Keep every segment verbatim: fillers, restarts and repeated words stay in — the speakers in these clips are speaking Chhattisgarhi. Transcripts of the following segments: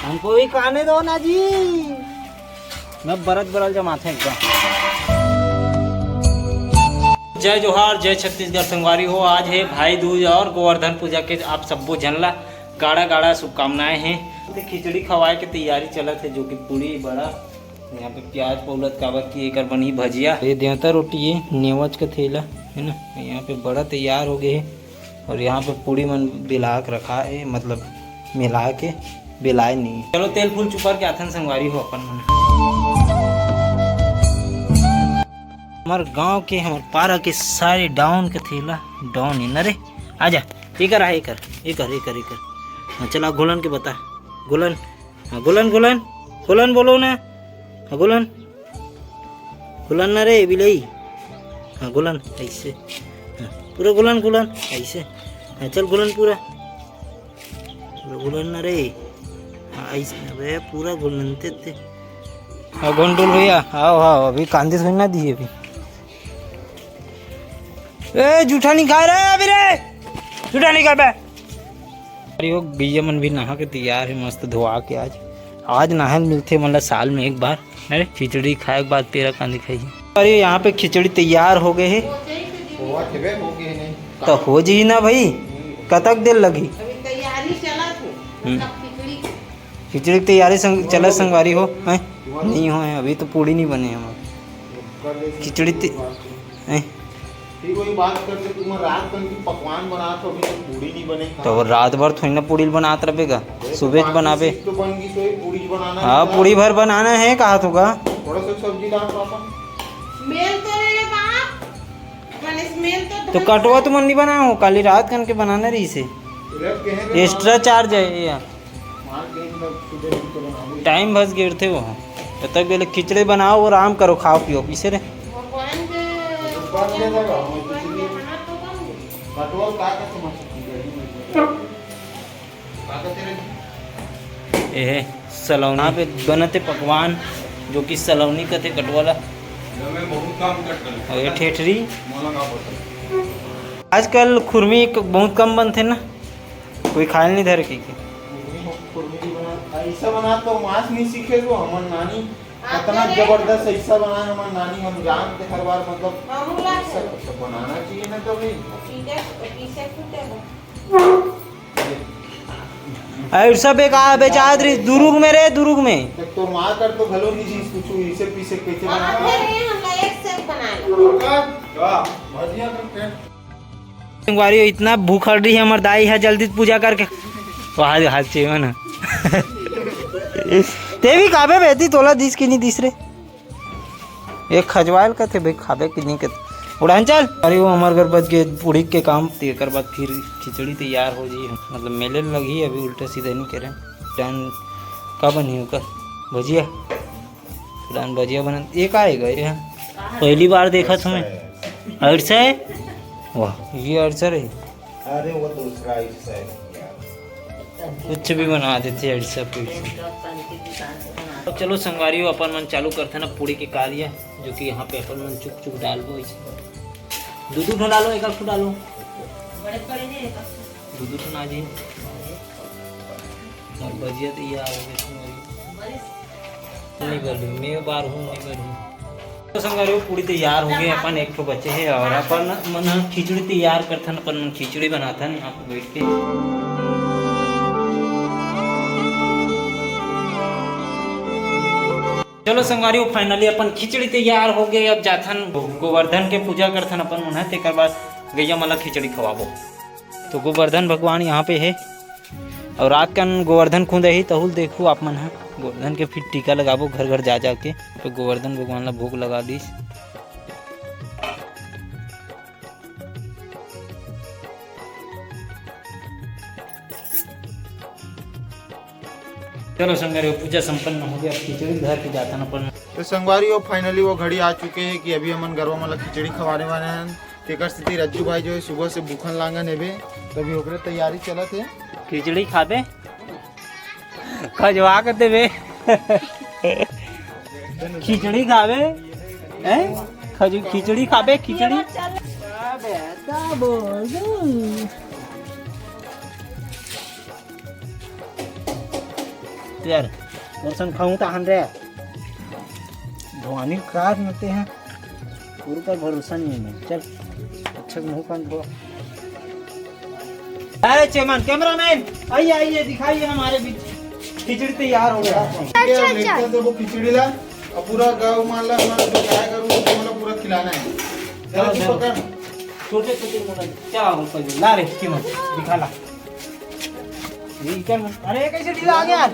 हमको भी खाने दो ना जी। मैं बरत बरल जमाथे एकदम। जय जोहार, जय छत्तीसगढ़ संगवारी हो। आज है भाई दूज और गोवर्धन पूजा के आप सब्बो झन ला गाड़ा गाड़ा शुभकामनाएं हैं। तो खिचड़ी खवाए के तैयारी चलत है, जो कि पूड़ी बड़ा, यहाँ पे प्याज पौलत काबर की एकर बनही भजिया। ये देवता रोटी, ये नेवज का थेला है ना, यहाँ पे बड़ा तैयार हो गए है। और यहाँ पे पूड़ी मन बेला के रखा है, मतलब मिला के बेलाए नहीं। चलो तेल फूल चुपर के आथन संगवारी हो अपन मन। हमार गांव के, हमार पारा के सारे डाउन के थेला डाउन है ना रे। आजा, एकर आहे, एकर, एकर, एकर, एकर। हाँ, चला गुलन के बता, गुलन। हाँ, गुलन, गुलन, गुलन बोलो ना। हाँ, गुलन, गुलन ना रे बिलई। हाँ, गुलन ऐसे। हाँ, पूरा गुलन, गुलन ऐसे। हाँ, चल गुलन पूरा। पूरा गुलन ना रे। हाँ, ऐसे। अबे पूरा गुलन ते ते। हाँ, गोंडुल भैया, आओ, आओ, अभी कांदे सोई ना दिए अभी। ए, जूठा नहीं खा रहे अभी रे, जूठा नहीं खा बे। अरे वो गैया मन भी नहा के तैयार है, मस्त धोआ के। आज, आज नहाए मिलथे मतलब साल में एक बार। अरे खिचड़ी खाए के बाद पेरा कांदी खाई। अरे यहाँ पे खिचड़ी तैयार हो गए है। होवत हेबे, हो गए नहीं। तो हो जी ना भाई, कतक देर लगी? अभी तैयारी चलत है। हम्म। सब खिचड़ी। खिचड़ी की तैयारी संग, चलत संगवारी हो, हैं? नहीं हो है, अभी तो पूड़ी नहीं बने हमारे। खिचड़ी ते-, हैं? फिर वही बात करते, तुम रात कन की पकवान बनात हो, अभी तक पूड़ी नहीं बने। तो वो रात भर थोड़ी ना पूड़ी बनात रहे का, अरे तो सुबह बाकी बनाबे। चीज तो बन गई, तो ये पूड़ी बनाना हाँ, नहीं था। पूड़ी भर बनाना है, कहा तो का। थोड़ा सा सब्जी डाल पापा। मेल तो ले ले बाप, मैंने मेल तो तो कटवा तुमन नहीं बनाओ, काली रात कन के बनाना रही से। रख के है ना। एक्स्ट्रा चार्ज है ये। मार के मतलब सुबह उठ के बनाओ। टाइम बस गिरथे वो। तब तक पहले खिचड़ी बनाओ, आराम करो, खाओ पियो, पीसे रे। भगवान के भगवान के लगा, हम खिचड़ी। कटवा का का समझ सकती है? का का तेरे? ए है सलौना पे बनते पकवान, जो कि सलौनी कथे कटवाला। मैं बहुत काम कर और ये ठेठरी। मोला का पता। आजकल खुरमी क-, बहुत कम बनथे ना, कोई खाए नहीं धर के। ऐसा बना तो मांस नहीं सीखे तो हमर नानी कितना जबरदस्त ऐसा बनाए, हमर नानी हम जानते हर बार मतलब हमहू ला ऐसा तो बनाना चाहिए ना कभी। पीछे, पीछे फूटे हो। अरे सब एक आ बेचात रही दुरुग में रे, दुरुग में। देख तोर माँ कर तो घलो नहीं चीज कुछ इसे पीछे कैसे बनाते हैं। हम लोग एक सेट बना लो। का? का? भजिया तो पेट संगवारी हो, इतना भूख हट रही है हमर दाई है, जल्दी पूजा करके। वहाँ हाथ चाहिए ना। ते भी खाबे बेटी, तोला दिस की नहीं दिस रे। एक खजवाल का थे भाई, खाबे की नहीं के। उड़ान चल। अरे वो हमार घर बच गए पूड़ी के काम, तेकर बाद फिर खिचड़ी तैयार हो जाई, मतलब मेले लगी, अभी उल्टा सीधा नहीं करे। डन का बनी ओकर भजिया। सुदान भजिया बनत, ये का आएगा ये? पहली बार देखा तुम्हें। अरसा है? वाह, ये अरसा है। अरे वो दूसरा अरसा है। कुछ भी बना देते हैं अरसा पे। अब चलो संगवारी हो, अपन मन चालू करते ना पूड़ी के कार्य, जो कि यहाँ पे अपन मन चुक चुक डालबो इसे। दो दो ठो डालो, एक आध ठो डालो। बड़े बड़े नहीं, एक आध ठो। दो दो ठो ना जी। और भजिया तो ये आ गए तुम्हारी। नहीं कर रही, मैं बार हूँ, नहीं कर रही। तो संगवारी हो, पूड़ी तैयार हो गए, अपन एक ठो बचे है और अपन मन ह खिचड़ी तैयार करथन, अपन मन खिचड़ी बनाथन यहाँ पे बैठ के। चलो संगवारी हो, finally अपन खिचड़ी तैयार हो गए। अब जाथन गोवर्धन के पूजा करथन अपन मन ह, तेकर बाद गैया मन ला खिचड़ी खवाबो। तो गोवर्धन भगवान यहाँ पे है। और रात कन गोवर्धन खुंद ही तहुल देखू आप मन ह, गोवर्धन के फिर टीका लगाबो घर घर जा जा के। तो गोवर्धन भगवान ला भोग लगा दीस। चलो संगवारी हो, पूजा संपन्न हो गया, अब खिचड़ी धर के जाथन अपन। तो संगवारी हो, finally वो घड़ी आ चुके है कि अभी हमन गरवा मन ला खिचड़ी खवाने वाले हैं। तेकर सेती रज्जू भाई जो है सुबह से भूखन लांगन हेबे, तभी ओकरे तैयारी चलत है। खिचड़ी खाबे, खजवा के देबे। खिचड़ी खाबे, हैं? खजू-, खिचड़ी खाबे, खिचड़ी। खाबे, का बोल? यार, और सन खाऊं ताहन रे। भवानी काज मते हैं, गुरु पर भरोसा नहीं है। चल, अच्छा मुंह कान धो। अरे चेमन, कैमरामैन, आइए, आइए, दिखाइए हमारे बीच। खिचड़ी तैयार हो गया। अच्छा, अच्छा। देखते हैं, देखो खिचड़ी ला, अब पूरा गाँव मान ला, हमारा जो खाएगा, वो पूरा, पूरा खिलाना है। चलो, चलो, तू चलो। पकड़। छोटे छोटे मोटा क्या हो, पहले ला रे, चेमन, दिखा ला। ये क्या? अरे, कैसे ढीला आ गया?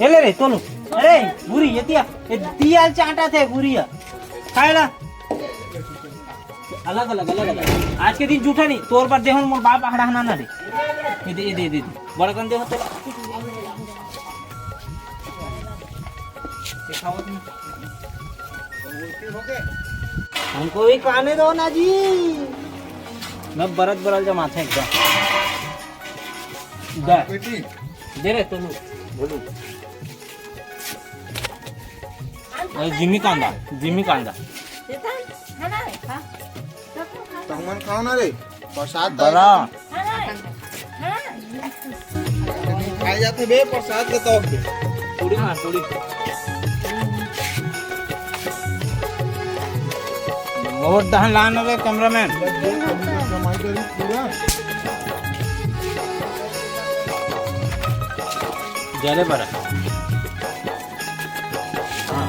ये ले रे, तोलू। अरे, बुरी, ये दिया, ये दिया चाटा थे, बुरी है। खाए ला। अलग, अलग, अलग, अलग। आज के दिन जूठा नहीं, तोर पर देहन मोर बाप आड़ा हना ना रे। ये दे, ये दे, ये दे, दे। बड़कन देहन तो। दिखाओ तुम। हमको भी खाने दो ना जी। मैं बरत बरल जमाते हैं एकदम। दे। बेटी। दे रे, तोलू। बोलू। ए, जिमी कांदा, जिमी कांदा। चेतन, खाना है, खा। सबको खा। तो हमन खाओ ना रे, प्रसाद बड़ा। खाना है, खाना है। खाए जाते बे, प्रसाद के तौर पे। पूरी मार, पूरी। मोर दहन लान रे, कैमरामैन। पूरा। जले बड़ा। हाँ,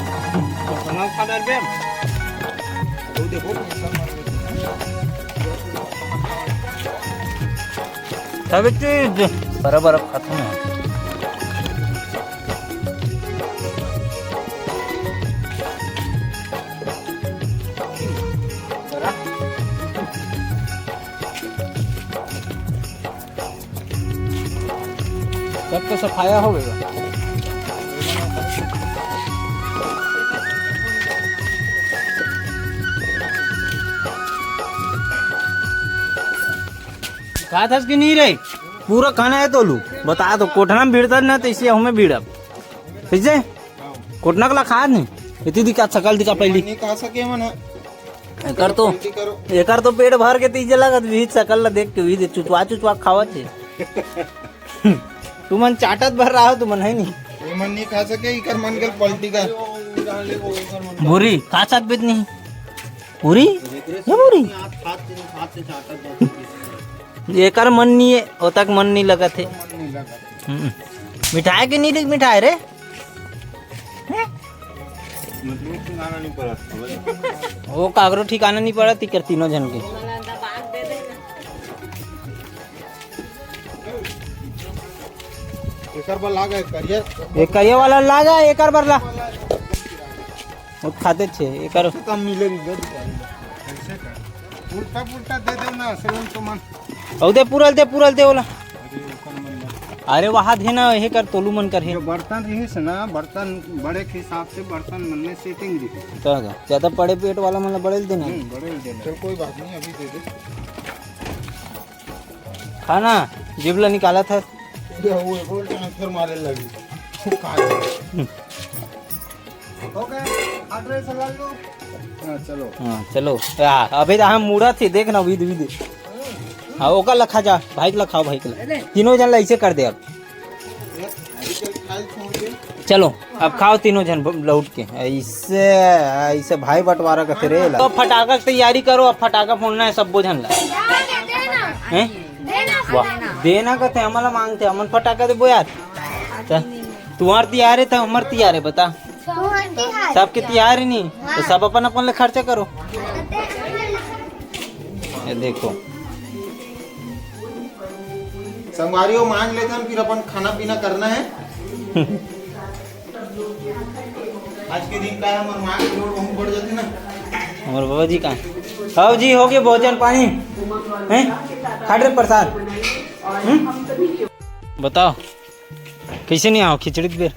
तो खाना खा डाल बे। वो देखो, कैसा मार देते हैं। सब चीज बराबर खत्म है। तब तो सफाया हो गया। खात हस कि नहीं रे? पूरा खाना है तोलू। बता दो, कोठना में भीड़ता ना, तो इसे हमें भीड़ब। कैसे? कोटना कला खात नहीं। इतनी दिखा, सकल दिखा पहली। नहीं खा सके मन। एकर तो, पलटी करो। एकर तो पेट भर के तीजे लगत, भी सकल ला देख के भी दे, चुचवा, चुचवा खावत है। तुमन चाटत भर रहा हो, तुमन है नहीं। ये मन नहीं खा सके, इकर मन के पलटी का। बुरी, खा सकबे नहीं। बुरी? ये बुरी? एकर मन नहीं है, ओतक मन नहीं लगत है। हम्म। मिठाई के नहीं देख, मिठाई रे। हैं? मतलब ठिकाना नहीं पड़ा था भाई। वो काकरो ठिकाना नहीं पड़ा, तिकर तीनों जन के। एकर बर लागा, करिया। ये करिया वाला लागा, एकर बर ला। वो खाते छे, एकर। कम मिले नहीं, दे दो। ऐसे कर। उल्टा पुल्टा दे दे ना, श्रवण तो मन। औ दे, पूरल दे, पूरल दे, ओला। अरे, ओकर मन बर। अरे, वहाँ दे ना, यही कर, तोलू मन कर हे। जो बर्तन रहिस ना, बर्तन बड़े के हिसाब से बर्तन मन में सेटिंग दिखे। तो का? ज्यादा बड़े पेट वाला मन ला बड़े ल देना। हम्म, बड़े ल देना। चल, कोई बात नहीं, अभी दे दे। खाना, जीभ ला निकालत हे। ये वो एक और ट्रांसफर मारे लगी। वो कहाँ है? हो गया, ऑर्डर चला लो। हाँ, चलो। हाँ, चलो। या, अभी तो हम मुड़ा थे, देख ना, विद, विद। हाँ, ओकर ला खा जा, भाई के ला खाओ, भाई के ला। तीनों जन ला ऐसे कर दे अब। एक भाई के खाए छोड़ दे। चलो, अब खाओ तीनों जन ब-, लौट के। ऐसे, ऐसे भाई बंटवारा करते रे ला। तो फटाका के तैयारी करो, अब फटाका फोड़ना है सबो जन ला। हैं? वाह, देना कथे, हमन ला मांगथे, हमन फटाका देबो यार। त तुहार तिहार है, त हमर तिहार है, बता। सबके तिहार है नी, तो सब अपन अपन ले खर्चा करो। ये देखो। संगवारी हो, मांझ लेथन, फिर अपन खाना पीना करना है। आज के दिन का हमर माँ के लोड बहुत बढ़ जाते ना। हमर बाबा जी का। आओ जी, हो गए भोजन पानी? हैं? खा रे प्रसाद। हम्म? बताओ, कैसे नहीं आओ खिचड़ी के बेर?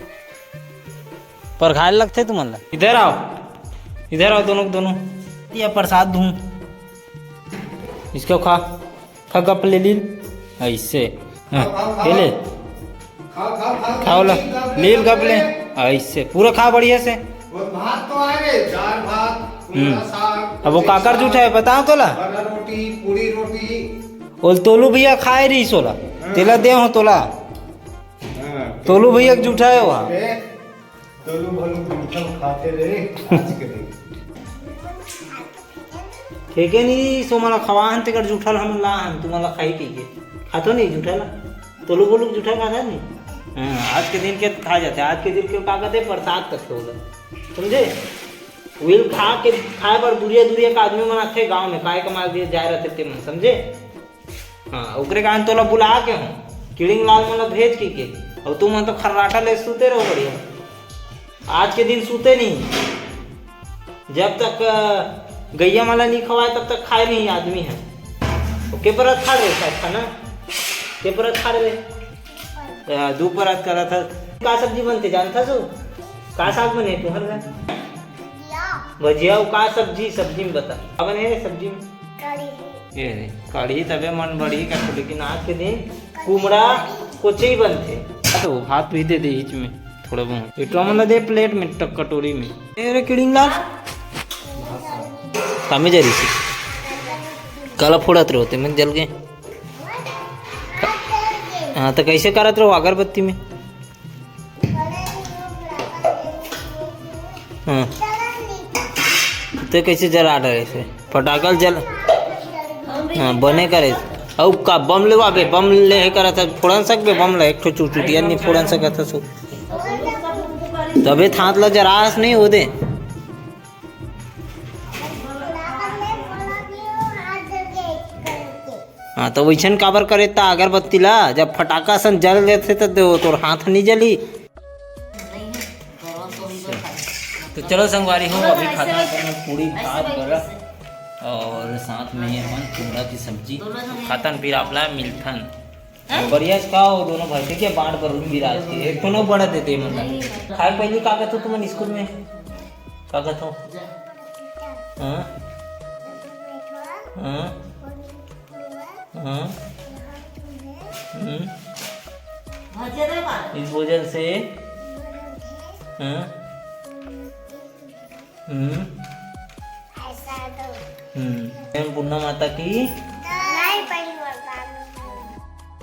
पर खाए लगते तुमन ला। इधर आओ, इधर आओ दोनों के दोनों। ये प्रसाद दूँ, इसको खा। खा गप ले लील, ऐसे। हाँ, ये ले। खाओ ला, लील गप ले, ऐसे। पूरा खा बढ़िया से। भात तो आ रे, दाल भात, हम्म। अब वो काकर जूठा है, बताओ तोला। बड़ा रोटी, पूरी रोटी। ओल तोलू भैया खाए रही सोला। तेला दे हो तोला। तोलू भैया के जूठा हे वहाँ। तोलू भलू जूठा खाते रहे आज के दिन। फेंके नहीं, सो मोला खवा हन, तेकर जूठा ला हमन ला हन, तुमन ला खाही कहिके। खाथो नहीं जूठा ला? तोलू बोलू जूठा खाता नहीं? हाँ, आज के दिन के खा जाथे, आज के दिन के का कहथे, प्रसाद कथे ओला, समझे? उहिल खा के, खाए बर दुरिया दुरिया के आदमी मन आथे गाँव में, काय कमाए दिए जाए रहते ते मन, समझे? हाँ, ओकरे कारण तोला बुला के हूँ, किड़िंग लाल मन ला भेज के, के। अब तुमन तो खर्राटा ले सूते रहो बढ़िया। आज के दिन सूते नहीं, जब तक अ, गैया मन ला नहीं खवाए तब तक खाए नहीं आदमी है। ओके परत खा रहे शायद खाना, के परत खा रहे। अ, दू परत करा था। का सब्जी बनथे जानथस? का साग बने तुहर घर? भजिया। अउ का सब्जी? सब्जी में बता, का बने हे सब्जी में? कढ़ी। ये रे, कढ़ी तबे मन बढ़ी करथे, लेकिन आज के दिन कुमड़ा कोचई बनथे। तो हाथ भी दे दे बीच में थोड़ा बहुत। ये टोमन ला दे प्लेट में, टक कटोरी में। ए रे किड़िंग लाल, कामे जा रही थी, काला फोड़त रहो ते मन जल गए। हाँ, तो कैसे करत रहो अगरबत्ती में? हाँ। ते कैसे जला डरे से? फटाका ल जल, हाँ, बने करे। अउ का बम लेवा बे? बम ले हे करत हे, फोड़न सकबे बम ला? एक ठो चुटुटिया नहीं फोड़न सकत हस। तबे थात ला जरास नहीं हो दे। हाँ, तो वैसन काबर करे ता अगरबत्ती ला? जब फटाका सन जल देथे तो दे-, तोर हाथ नहीं जली। तो चलो संगवारी हो, अभी खाता हन पूरी भात बरा और साथ में ये मन कुमड़ा की सब्जी। खातन फिर आप ला मिलथन। बढ़िया से खाओ दोनों भाई, ठीक है? बांट बर विराज के एक ठो नौ बड़ा देते मन ला। खाए पहली का कहथो तुमन स्कूल में? का कहथो? हाँ? हाँ? हाँ? हम्म? इस भोजन से, हाँ? हम्म? हम्म। प्रेम पूर्णा माता की।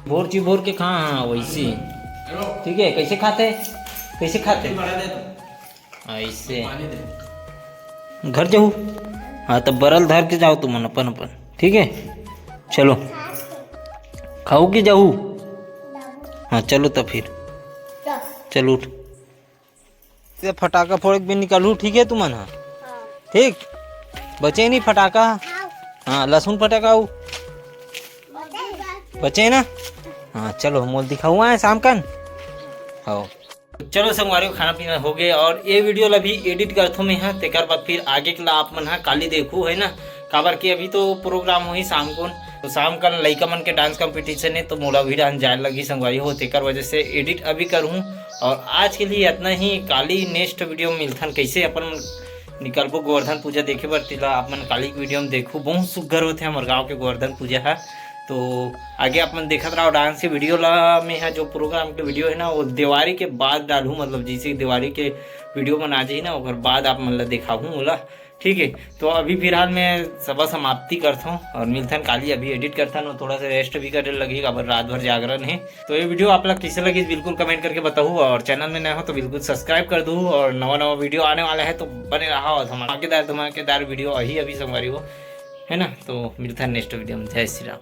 भोर ची भोर के खा, हाँ, वैसे। ठीक है, कैसे खाते? कैसे खाते? ऐसे। घर जाहू। हाँ, तब बरल धर के जाओ तुमन अपन अपन, ठीक है? चलो, खाहू कि जाहू? हाँ, चलो तब फिर। चलो उठ। ते फटाका फोड़ के भी निकालू, ठीक है तुमन? हाँ। ठीक, बचे नहीं फटाका? हाँ, लहसुन फटाका अउ बचे ना? हाँ, चलो मोल दिखाऊँ आए शाम कन। हाँ। चलो संगवारी हो, खाना पीना हो गए और ये वीडियो ला भी एडिट करथो मैं हा, तेकर बाद फिर आगे के ला आप मन हा काली देखू, है ना? काबर के अभी तो प्रोग्राम होही शाम को, तो शाम का लइका मन के डांस कंपटीशन है, तो मोला भी डांस जाए लगी संगवारी हो, तेकर वजह से एडिट अभी करहूँ। और आज के लिए इतना ही, काली नेक्स्ट वीडियो में मिलथन, कैसे अपन निकलबो गोवर्धन पूजा देखे बर, तेला आप मन काली के वीडियो में देखू, बहुत सुग्घर होथे हमर गाँव के गोवर्धन पूजा है। तो आगे आप मन देखत रहो डांस के वीडियो ला। मैं हा जो प्रोग्राम के वीडियो है ना, वो दिवाली के बाद डालहूँ, मतलब जैसे दिवाली के वीडियो मन आ जाही ना, ओकर बाद आप मन ला दिखाहूँ ओला, ठीक है? तो अभी फिलहाल मैं सभा समाप्ति करथों और मिलथन काली। अभी एडिट करथन और थोड़ा सा रेस्ट भी करे लगही, काबर रात भर जागरण है। तो ये वीडियो आप ला कैसे लगी बिल्कुल कमेंट करके बताहू और चैनल में नया हो तो बिल्कुल सब्सक्राइब कर दू और नवा नवा वीडियो आने वाला है तो बने रहा और धमाकेदार धमाकेदार वीडियो अही अभी संगवारी हो, है ना? तो मिलथन नेक्स्ट वीडियो में। जय श्री राम।